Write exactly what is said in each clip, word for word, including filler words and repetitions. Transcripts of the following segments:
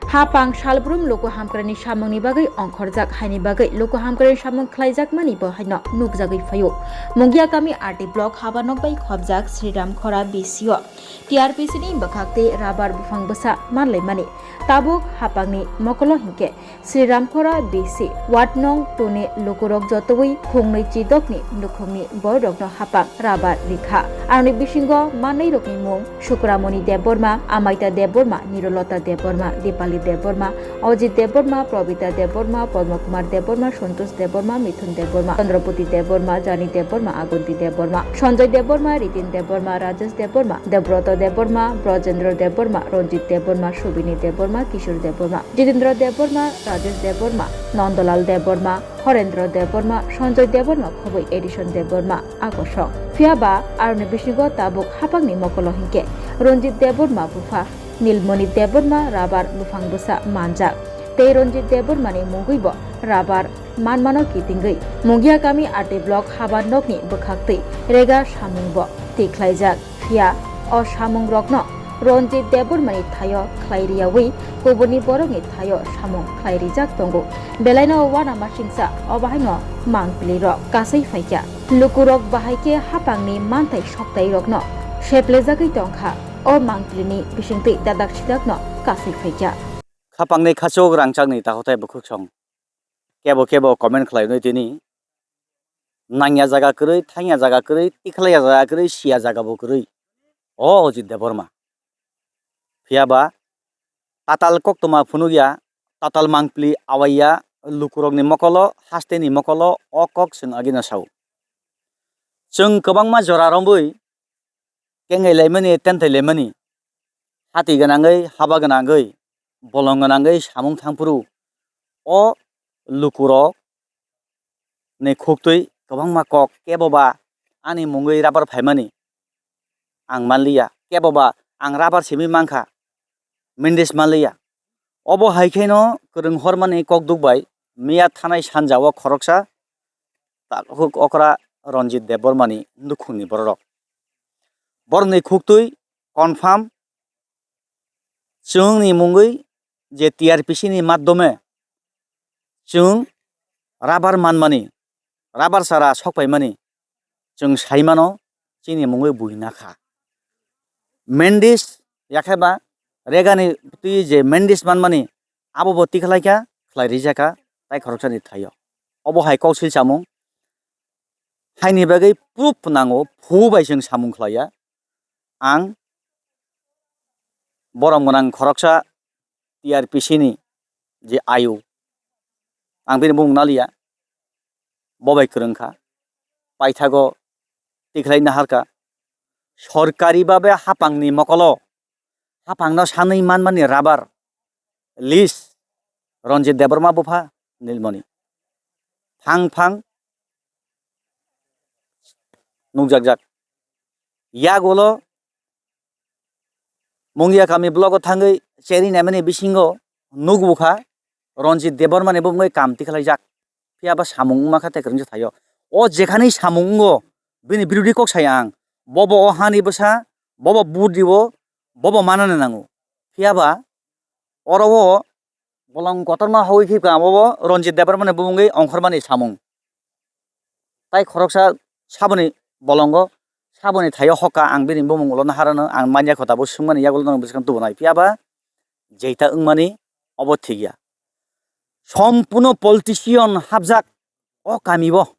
Hapang salbrum luku hamkraini samungni bagwi ongkhorjak haini bagwi luku hamkraini samung khlaijakmani bo haino nukjagwi phaio. Mungia kami R D block haba nok bai khobjak Sri Ramkhora B C o T R P C ni bwkhak tei rabar buphang bwsa manlaimani. Tabuk hapangni mokolo hinkhe Sri Ramkhora B C ward nong two ni lukurok jotowi khungnwi chidokni nukhungni bororokno hapang rabar rikha. Aroni bisingo manwirokni mung Sukramoni Debbarma, Amaita Debbarma, Nirolota Debbarma, Dipali Debbarma, Ajit Debbarma, Probita Debbarma, Padma Kumar Debbarma, Santosh Debbarma, Mithun Debbarma, Chandrapati Debbarma, Jani Debbarma, Agunti Debbarma, Sanjay Debbarma, Ritin Debbarma, Rajesh Debbarma, Debrata Debbarma, Brajendra Debbarma, Ranjit Debbarma, Subini Debbarma, Kishore Debbarma, Jitendra Debbarma, Rajesh Debbarma, Nandalal Debbarma, Horendra Debbarma, Sanjay Debbarma khobwi Edison Debbarma a kosong. Phiya ba aroni bisingo tabuk hapangni mokolo hinkhe Ranjit Debbarma bupha Nilmoni Debbarma rabar buphang bwsa manjak tei Ranjit Debbarmani mungwi bo rabar manmano kitingwi Mungia kami R D block haba nokni bwkhak twi rega samung bo tikhlaijak. Phiya o samungrokno Ranjit Debbarmani thaio khlai riyawi kubuni borokni thaio samung khlai rijak tongo. Belaino uanamasingcha o bahaino mangpilirok kasui phaikha. Lukurok bahai khe hapangni manthai soktairokno seplejagwi tongkha. O mangpilini bisingtwi dadak sidakno kasui phaikha. Khapangni khachuk rangchakni takhukthai bwkhwksong. Kebo kebo comment khlai wnwi tini. Nangya jaga kwrwi, thangya jaga kwrwi, tikhlaiya jaga kwrwi, siya jaga bo kwrwi. O Ajit Debbarma. Phiya ba tatal koktwma phunukya, tatal mangpili awaiya, lukurokni mokolo, hasteni mokolo, o kok chwng agino sao. Chwng kwbangma jora romwi kengai laimani, tenthai laimani, hati gwnangwi, haba gwnangwi, bolong gwnangwi samung thangphuru, o lukurok ni khuktwi kwbangma kok kebo ba ani mungwi rabar phaimani ang manliya, kebo ba ang rabar simi mankha, mindis manliya. Obo hai kheno kwrwng hormani kokduk bai miya thanai sanja o khoroksa takhuk okra Ranjit Debbarmani nukhungni bororok. Borokni khuktwi confirm chwngni mungwi je T R P C ni madhyome chwng rabar manmani, rabar chara sokpaimani chwng saimano chini mungwi buina kha. Mendis yakhe ba regani twi je mendis manmani abo bo tikhlaikha, khlai rijakha tai khoroksani thaio. Obo hai koksil samung haini bagwi proof nango, phu bai chwng samung khlaiya. Ang borom gwnang khoroksa T R P C ni je ayu, ang bini bumung naliya, bo bai kwrwng kha, paithago tikhlai naharkha, sorkari babe hapangni mokolo, hapangno sanwi manmani rabar list, Ranjit Debbarma bupha Nilmoni. Phang phang nukjakjak. Yagulo Mungia kami blogo thangwi cheri naimani bisingo nukbukha Ranjit Debbarmani bo wngwi kam tikhlaijak. Phiya ba samung wngma kha tei kwrwngsa thaio. O jekhani samung wngo bini birodi kok saya ang. Bobo o hani bwsa, bobo budi o, bobo manani nango. Phiya ba oro o bolong kotorma hogwi khibka abo bo Ranjit Debbarmani bumungwi ongkhormani samung. Tai khoroksa saboni bolongo, saboni thaio hokka ang bini bumung ulo naharano ang manya kho tabuk swngmani yagulo no bwskang tubunai. Phiya ba jeita wngmani obo thik ya. Sompuno politician hapjak o kami bo.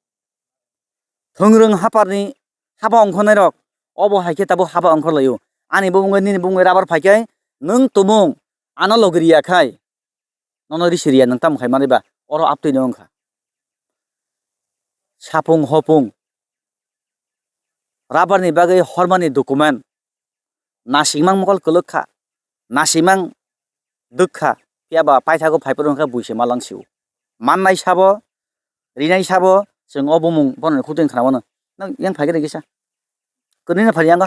Thwngrwng haparni haba ongkhornairok obo hai khe tabuk haba ongkhorlaio. Ani bumungwi nini bumungwi rabar phai khe nwng tumung ano logi riya khai. Nono risi riya nwng tamo khai manwi ba oro aptwi no wngkha. Sapung hopung rabar ni bagwi hormani document nasikmang mokol kwlwk kha, nasikmang dwk kha, phiya ba paithago phai phuru wngkha buisi ma lang sio. Mannai sabo, rinai sabo, chwng o bumung bono ni khutui khna mano. Nang yang phai khe kisa. Kwrwini phai yang.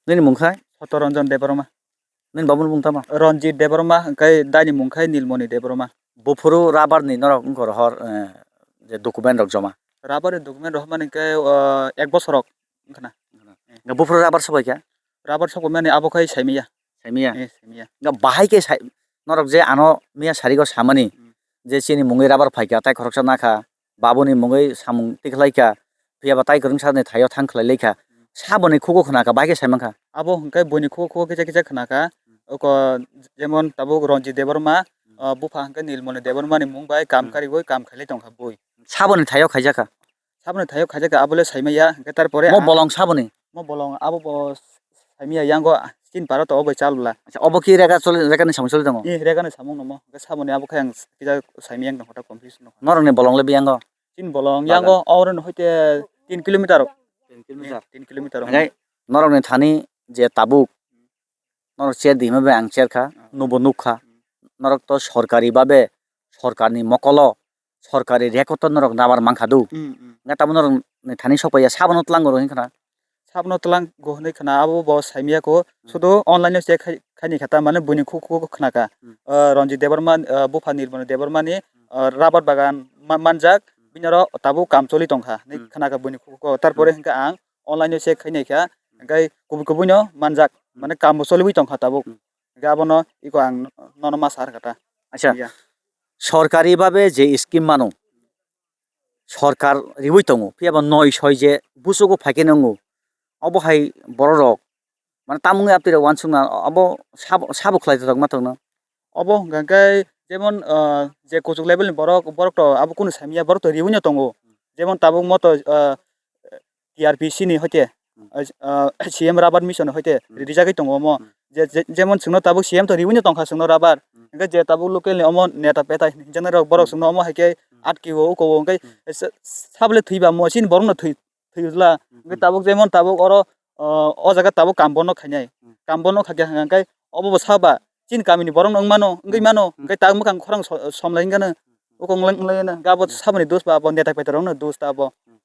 Nini mung khai? Soto Ranjan Debbarma. Nini babuni mung tamo? Ranjit Debbarma, hwnkhe daini mung khai Nilmoni Debbarma. Buphuru rabar ni norok wngkor hor, eh, je document rok joma. Rabar ni document rok hwnmani hwnkhe, eh, ek bosor rok wngkhana. Buphuru rabar sobai kha? Rabar sobai mani abo khai saimaya. Saimaya? Eh, saimaya. Nga bahai khe sai, norok je ano miya sarigo samani, Hmm. je chini mungwi rabar phaikha, tai khoroksa nakha, babuni mungwi samung tikhlaikha, phiyaba tai kwrwngsani thaio thang khlailaikha. Saboni khugo khnakha, bahai khe saimankha. Abo hwnkhe buini khugo khugo kisa kisa khnakha. Oko jemon tabuk Ranjit Debbarma, Hmm. ah, bupha hwnkhe Nilmoni Debbarmani mung bai kam Hmm. kariwi kam khailai tongkha bui. Saboni thaio khaijakha. Saboni thaio khaijakha, abole saimaya, hwnkhe tarpore Mo ang bolong saboni? Mo bolong abo bo saimaya yango chini paro to obo chalbla. Acha, obo ki rega choli, regani samung choli tongo? Eh, regani samung nomo, hwnkhe saboni abo khe ang kisa saimaya yang tongkha ta confuse no. Norokni bolong le biyango? Chini bolong Bagan. Yango oro no hoite tin kilometer. Tin kilometer. Eh, tin kilometer. Hwnkhe norokni thani je tabuk, norok cher di hwnba bai ang cherkha, Ah. nubo nukkha. Hmm. Norok to sorkari babe, sorkarni mokolo, sorkari record o norok nabar mankha do. Hmm, hmm. Nga tamo norok ni thani sokpaiya, sabono tlango rw hinkhna. Sabono tlango hinwi khna, abo bo saimaya ko, Hmm. sudo online o check khai, khaini khata, mane buini khuk khuk khnakha. Hmm. Ah, Ranjit Debbarma, ah, bupha Nirmoni Debbarmani, Hmm. ah, rabar bagan ma-, manjak, Hmm. bini oro tabuk kam choli tongkha, hinwi Hmm. khnakha buini khuk khuk. Tarpore Hmm. hinkhe ang online o check khai naikha, Hmm. hwnkhe kubui kubui no manjak, Hmm. mane kam bo choliwi tongkha tabuk. Hmm. Hwnkhe abono iko ang nono ma sa rwkha ta. Acha. Ya. Sorkari babe je scheme mano, sorkar riwi tongo, phiya ba noi soi je busugo phaikhe nwngo, obo hai borok rok, mane, tamungni aptwi rok uansukna, obo sabo, sabo khlai rok ma tongno? Obo hwnkha khe jemon, ah, je kuchuk level ni borok, borok to abo kunu saimya, borok to riwi no tongo. Jemon tabuk moto, ah, T R P C ni hoite, Hmm. ah, C M Rabar Mission ni hoite Hmm. rijagwi tongo omo. Hmm. Je, je, jemon chwngno tabuk C M to riwi no tongkha chwngno rabar. Hmm. Hwnkhe je tabuk local ni omo neta peta hinjaknai rok borok Hmm. chwngno omo hai khe Hmm. atkiwo ukowo hwnkhe Hmm. sa-, sabole thwiba mo chini borok no thwi, thwi ujla. Hmm. Hwnkhe tabuk jemon tabuk oro, ah, o jaga tabuk kam bono khainai. Hmm. Kam bono khaikhe hwnkhe obo bo saba chini kamini borok no wng mano, wngwi Hmm. mano. Hmm. Hwnkhe tabuk mwkhang khorang so-, somlai wngkha no. Ukong lang lai no. Hwnkhe abo Hmm. saboni dos ba abo neta peta rok no dos ta abo. Hmm.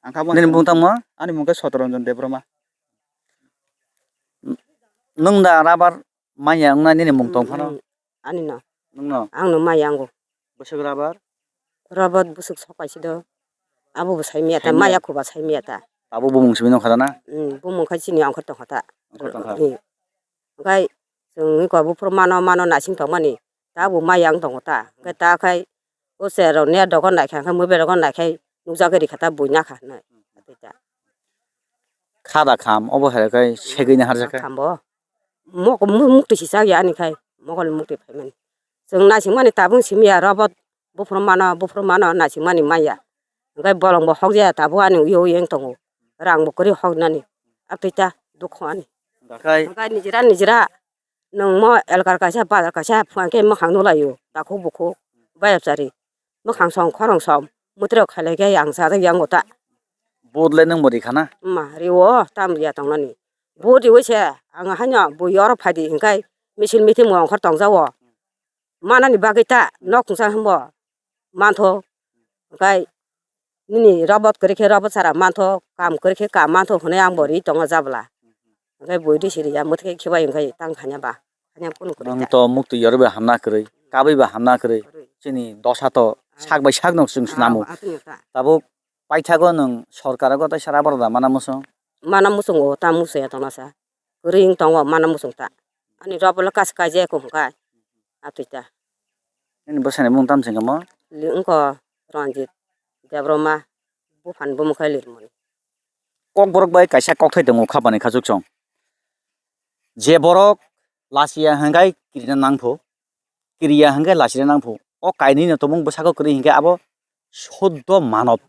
Ang kha bo Nini bumung tangmo? Ani mung khe Sotoranjan Debbarma. Nwng da rabar manya wngna nini mung tong phano? Mm, ani no. Nwng no? Ang no maya wngo. Bwswk rabar? Rabar bwswk sok kaisa do. Abo bo sai miya ta, Sai miya? Maya khuba sai miya ta. Abo bumung simi nong kha da na? Mm, bumung khai chini ongkhor tong kha ta. Ongkhor tong kha. Mm. Hwnkhe chwng iko buphuru mano, mano naising tongmani. Ta bo maya wng tongo ta. Hwnkhe ta khai o chair rok ne dogan nai kha, hwnkhe mobile rok nai khai nukjagwi rikha ta buina kha hinwi. Kha da kham, obo hai khe segwi na harjak khe. Kham bo. Mok-, mu-, muktwi si chak ya ani khai, mokol muktwi phaimani. Chwng naisingmani tabung simi ya, robot buphuru mano, buphuru mano naisingmani maya. Hwnkhe bolong bo hok ya, tabuk ani uyo uyo wng tongo. Rang bo kwrwi hoknani. Aptwi ta dukho ani. Hwnkhe nijira nijira nwng mo elkar kaisa, bazar kaisa, phwrang khe mwkhang nulaio, takhuk bukhuk, bayapchari. Mwkhang som, khorang som, mwtrok khailai khe ang chajak ya wngo ta. Vote le nwng bo rikha na? Ma, riwo, tam riya tongnani. Vote riwi se, ang haino bui oro phaidi hinkhai, misil meeting bo ongkhor tongjago. Manani bagwi ta, nok khungsa hwnbo mantho. Hwnkhe nini robot kwrwi khe robot chara mantho, kam kwrwi khe kam mantho hwnwi ang bo ri tongo jabla. Hwnkhe bui risi riya, mwthikhe khibai hwnkhe tang khanya ba. Khanya kunu kwrwi ta. Nwng to muktwi yorwi bai hamna kwrwi, kabwi bai hamna kwrwi. Kwrwi. Chini dosa to sak bai sak no chwng swnamo. Abo atwino ta. Tabuk paithago nwng sorkaro gotoi sara borok da mana muchung? Mana muchungo, ta muchungya tongna sa. Kwrwi wng tongo mana muchung ta. Ani robot le kas kaijak hwnkha. Atwi ta. Nini bwsani mung tamo se wngkha mo? Li wngkha Ranjit Debbarma, buphani bumung khe Lirmoni. Kokborok bai kaisa kokthai tongo khapani khachuk chwng. Je borok lachiya hwnkhe kirina nangphu, kiriya hwnkhe lachina nangphu. O kainwino tongmung bwsako kwrwi hinkhe abo suddo manob,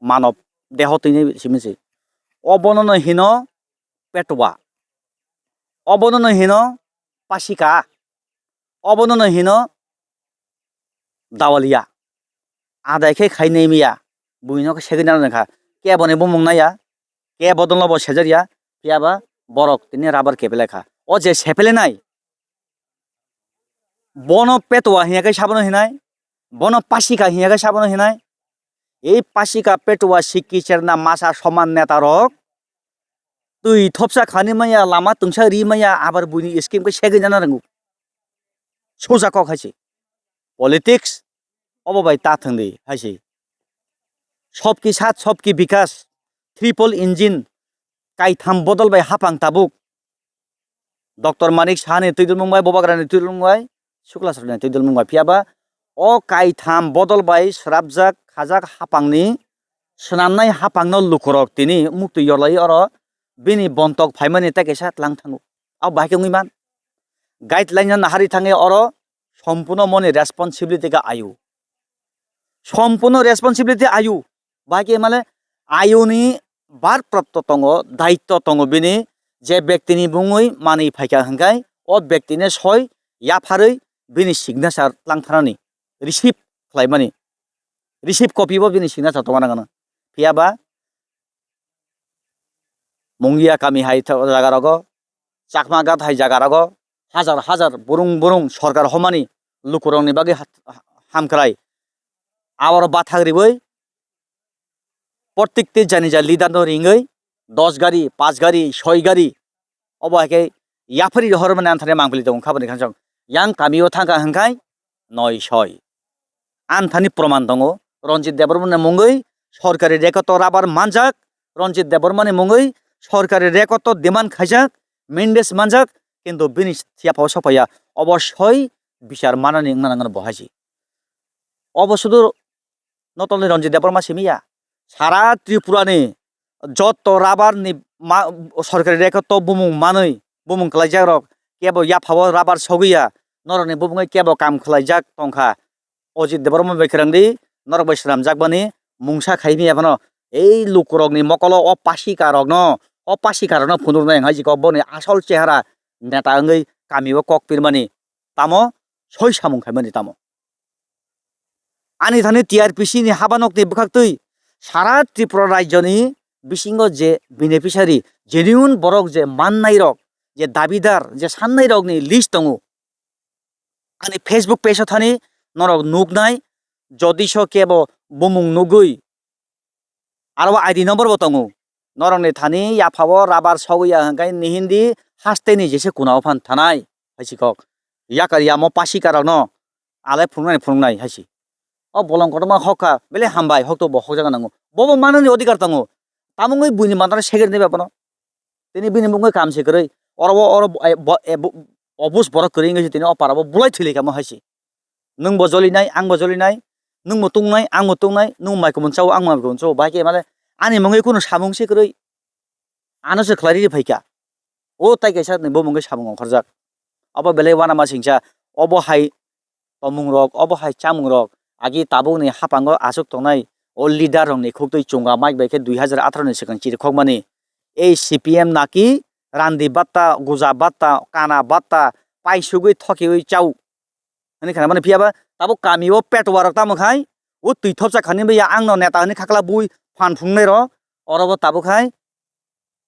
manob deho twi simi se. Obono no hino petwa. Obono no hino pasika. Obono no hino dawaliya. Adai khe khai nai miya. Buino khe segwi nang kha. Kebo ni bumung naiya. Kebo dolo bo sejar ya. Phiya ba borok tini rabar kebelai kha. O je sepele nai. Bono petwa hiya khe sabono hinai. Bono pasika hiya khe sabono hinai. Ei pasika petwa sikki cherna masa soman neta rok. Twi thopsa khani maya, lama tungsa ri maya, abar buini scheme khe segwi nana rwngo. Soja kok hai se. Politics obo bai ta thwng di hai se. Sabki saath sabki bikas, triple engine, kaitham bodol bai hapang tabuk. Doctor Manik Saha ni twidulmung bai, Bubagra ni twidulmung bai, Sukla Sroi ni twidulmung bai. Phiya ba o kaitham bodol bai srapjak khajak hapang ni swnamnai hapang no lukurok tini muktwi yorlai oro bini bontok phaimani tei kaisa tlang thango. Abo bahai khe wngwi man. Guideline no naharwi thangwi oro sompuno moni responsibility khe ayu. Sompuno responsibility ayu. Bahai khe male ayuni barprapto tongo, daitto tongo bini, je bektini bungwi manwi phaikha hwnkhe o bektini soi yapharwi bini signature tlang thanani, receive khlaimani, receive copy bo bini signature tongna nangano. Phiya ba Mungia kami hai tho-, jaga rogo, Chakma Ghat hai jaga rogo, hajar hajar burung burung sorkar homani lukurokni bagwi ha-, ha-, hamkrai. Aboro bathak riwi, protikti jani ja leader no ringwi, dos gari, pas gari, soi gari, obo hai khe yaphari rohor mani anthani mangpili tongo khabani khansong. Yang kami o thangkha hwnkhe noi soi. Anthani proman tongo. Ranjit Debbarma ni mungwi sorkari record o rubber manjak. Ranjit Debbarma ni mungwi sorkari record o demand khaijak, mandates manjak, kintu bini yapha o sokpaiya. Obo soi bichar manani wngna nangano bo hai se. Obo sudu notolni Ranjit Debbarma simi ya. Sara Tripura ni joto rubber ni ma-, sorkari record o bumung manwi, bumung kwlaijak rok kebo yapha o rubber sogwi ya. Norokni bumungwi kebo kam khwlaijak tongkha. Ajit Debbarma bai kwrwng di, norok bai swnamjak bani mungsa khai manya phano. Ei lukurokni mokolo o pasika rokno, o pasika rokno phunuknai wng hai jikok boni asol chehara neta wngwi kami o kok pirmani tamo soi samung khaimani tamo. Ani thani T R P C ni habanokni bwkhaktwi sara Tripura rajyoni bisingo je beneficiary, genuine borok je mannairok, je dabidar, je sannairokni list tongo. Ani Facebook page o thani norok nuknai, jodiso kebo bumung nugwi aro I D number bo tongo. Norokni thani yaphao rubber sogwi ya hwnkhe nihindi hasteni jese kuna o phan thanai hai si kok. Yakar yamo pasika rokno alai phunuknai phunuknai hai si. O bolong kotorma hokha, belai hambai, hokto bo hokjagwi nango. Bobo manani odhikar tongo. Tamungwi buini mandar segeri naiba bono. Tini bini mungwi kam se kwrwi. Oro o, oro bo, e, bo, e, bo, obus borok kwrwi wngwi se tini o para bo bulai thwi lai kamo hai se. Nwng bo joli nai, ang bo joli nai, nwng bo tung nai, ang bo tung nai, nwng mai kumun chao, ang mai kumun chao, bahai khe male ani mungwi kunu samung se kwrwi. Ano se khlai riri phai kha. O tai kaisa ni bo mungwi samung ongkhorjak. Obo belai uanama singcha, obo hai tomung rok, obo hai chamung rok agi tabuk ni hapang o achuk tongnai o leader rok ni khuk twi chunga mic bai khe dui hazar atharo ni swkang chirikhok mani. Ei C P M naki randi batta, guja batta, kana batta, paisugwi thokiwi chao. Hwnwi khna mani phiya ba tabuk kami o petwa rok tamo khai o twi thopsa khani bai ya ang no neta hwnwi khakla bui phan phungnai rok oro bo tabuk khai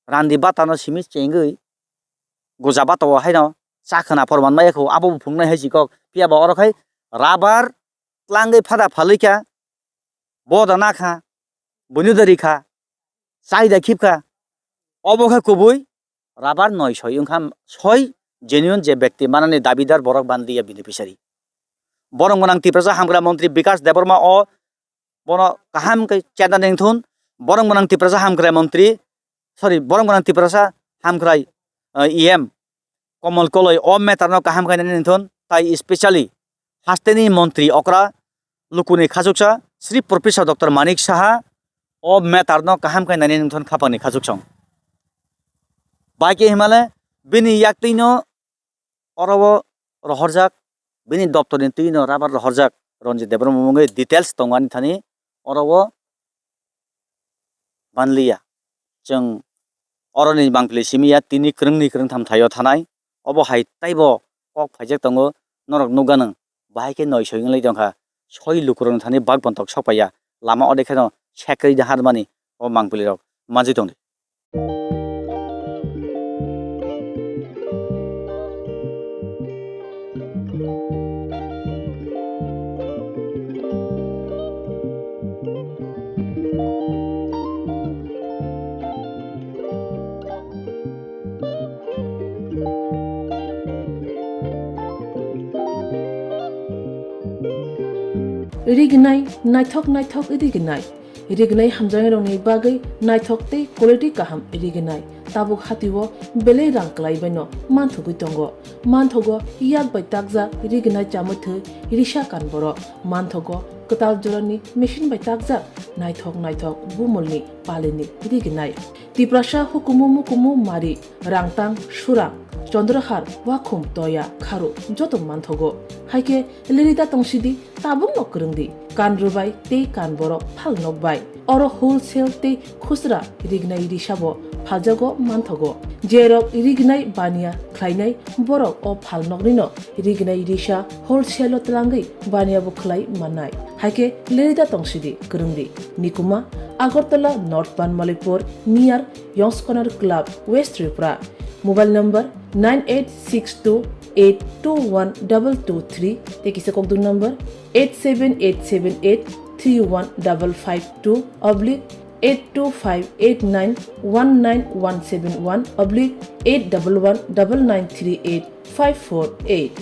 randi bata no simi chengwi guja bata o haino cha khwna phor man maya kho abo bo phungnai hai si kok phiya ba oro khai rubber tlangwi phada phalwi kha boda na kha buini da ri kha chai da khip kha obo khe kubui rubber noi soi wngkha soi genuine je bekti manani dabidar borok bandiya beneficiary. Borok gwnang Tiprasa hamkrai montri Bikas Debbarma o bono kaham khe chenda nengthun, borok gwnang Tiprasa hamkrai montri, sorry, borok gwnang Tiprasa hamkrai, eh, E M Komol Koloi o matter no kaham khe nengthun, tai specially hasteni montri okra lukuni khachuksa Sri Professor Doctor Manik Saha o matter no kaham khe nainani wngthon khapangni khachuksong. Bai khe himale bini yaktwino oro o rohorjak, bini doptorni twino rabar rohorjak Ranjit Debbarma mungwi details tongo ani thani oro o banliya. Chwng oroni bangpili simi ya tini kwrwngni kwrwngtham thaio thanai. Obo hai taibo kok phaijak tongo, norok nukganw, bahai khe noi soi wnglai tongkha, soi lukurokni thani bak bontok sokpaiya, lama ode kheno sekrwi da harmani o mangpilirok manjwi tongdi. Rignai, naithok naithok rignai. Rignai hamjaknairokni bagwi naithok tei quality kaham rignai. tabuk hatio belai rang kwlai baino manthogwi tongo. Manthogo yak bai takjak rignai chamwi thwi risa kan borok. Manthogo kwtal jorani machine bai takjak naithok naithok bumulni palini rignai. Tiprasa hukumu mukumu mari, rangtang, surang, chondrohar, wakhum, toya, kharu joto manthogo. Haikhe lirida tongsidi tabukno kwrwngdi. Kan rwbai tei kan borok phal nokbai. Oro wholesale tei khusra rignai risabo phaljago manthogo. Jerok rignai baniya khlainai borok o phalnoknino rignai risa wholesale-o twlangwi baniya bo khlai mannai. Haikhe lirida tongsidi kwrwngdi. Nikuma, Agartala North Banmalipur, near Yongskonar Club, West Tripura. Mobile number nine eight six two eight two one double two three tei kisa kokdung number eight seven eight seven eight three one double five two oblique eight two five eight nine one nine one seven one oblique eight double one double nine three eight five four eight.